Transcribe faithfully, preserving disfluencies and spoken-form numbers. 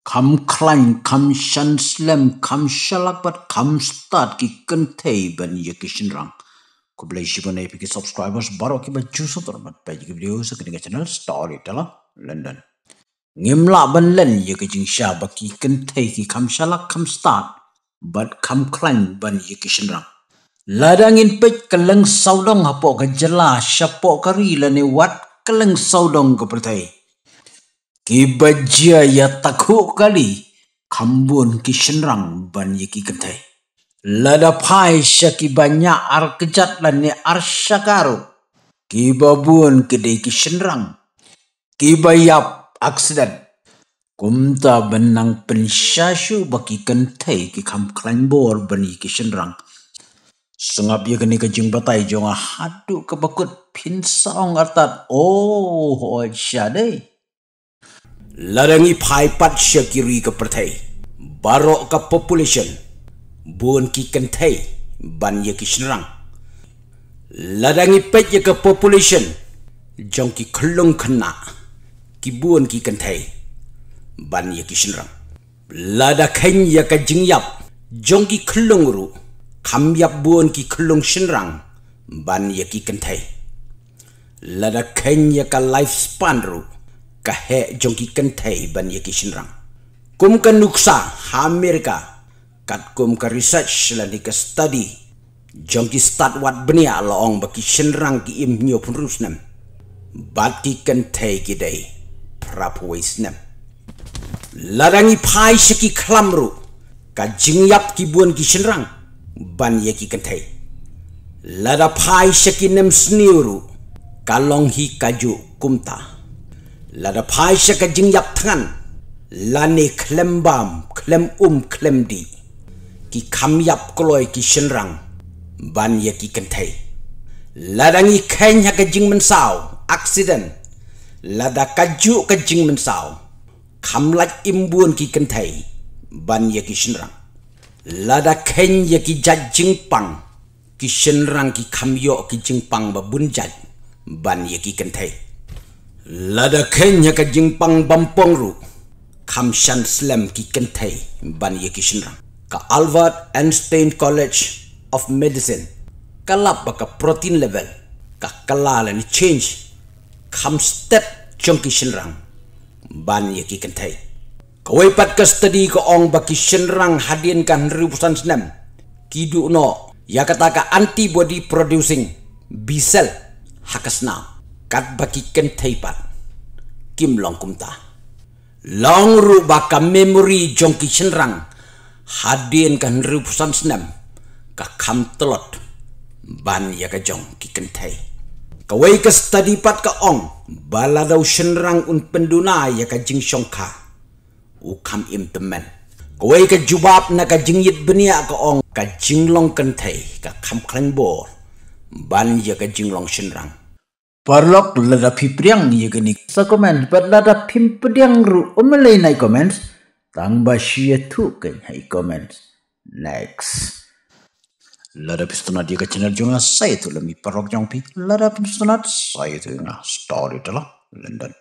Kham khlaiñ, kham shan slem, kham shalak bad kham stad ki kynthei ban ïa ki shynrang. Khublei shibun ïa phi ki subscribers baroh kiba ju sngewtynnat ban peit ïa ki video sha kane ka channel Storyteller London. Ngim lah ban len ïa ka jingshisha ba ki kynthei ki kham shalak, kham stad bad kham khlaiñ ban ïa ki shynrang. Lada ngin peit kylleng sawdong hapoh ka jylla, shapoh ka ri lane wat kylleng sawdong ka pyrthei, kiba jia ïa takhuh kali kham bun ki shynrang ban ïa ki kynthei. Lada phai sha kiba ñiah ar kjat lane ar shaka ruh, kiba bun ki dei ki shynrang kiba ïap accident. Kumta ban nang pynshisha shuh ba ki kynthei ki kham khlaiñ bor ban ïa ki shynrang. Sngap ïa kane ka jingbatai jong nga haduh kaba kut, phin sa ong artat, oh, hooid sha dei. Lada ngi phai pat sha ki ri ka pyrthei, baroh ka population bun ki kynthei ban ïa ki shynrang. Lada ngi peit ïa ka population jong ki khyllung khynnah, ki bun ki kynthei ban ïa ki shynrang. Lada kheiñ ïa ka jingïap jong ki khyllung ruh, kham ïap bun ki khyllung shynrang ban ïa ki kynthei. Lada kheiñ ïa ka lifespan ruh, ka heh jong ki kynthei ban ïa ki shynrang. Kum ka nuksa ha America, katkum ka research lane ka study jong ki stad wad bniah la ong ba ki shynrang ki im hynñiewphew hynriew snem bad ki kynthei ki dei phraphew wei snem. Lada ngi phai sha ki khlam ruh, ka jingïap ki bun ki shynrang ban ïa ki kynthei. Lada phai sha ki nemsniew ruh, ka long hi kajuh kumta. Lada phai sha ka jingïap thngan lane khlem bam, khlem um, khlem dih, ki kham ïap kloi ki shynrang ban ïa ki kynthei. Lada ngi kheiñ ha ka jingmynsaw, accident, lada kajuh ka jingmynsaw, kham lait im bun ki kynthei ban ïa ki shynrang. Lada kheiñ ïa ki jait jingpang, ki shynrang ki kham ïoh ki jingpang ba bun jait ban ïa ki kynthei. Lada kheiñ ïa ka jingpang bampong ruh, kham shan slem ki kynthei ban ïa ki shynrang. Ka Albert Einstein College of Medicine ka lap ba ka protein level ka kylla lane change kham stet jong ki shynrang ban ïa ki kynthei. Kawei pat ka study ka ong ba ki shynrang hadien ka hynriewphew san snem ki duh noh ïa kata ka antibody producing B cell ha ka snam, katba ki kynthei pat kim long kumta. Long ruh ba ka memory jong ki shynrang hadien ka hynriewphew san snem ka kham tlot ban ïa ka jong ki kynthei. Kawei ka study pat ka ong ba lada u shynrang un pynduna ïa ka jingshongkha, u kham im tymmen. Kawei ka jubab na ka jingïit bniah ka ong ka jinglong kynthei ka kham khlaiñ bor ban ïa ka jinglong shynrang. Paralok, lada phi pdiang ïa kane sa comment bad lada phim pdiang ruh, um lei na i comments, tang ba shu ïathuh kein ha i comments. Next. Lada phi sngewtynnat ïa ka channel jong nga, sa ïathuh lem i paralok jong phi. Lada phim sngewtynnat, sa ïathuh ïa nga. Storyteller London.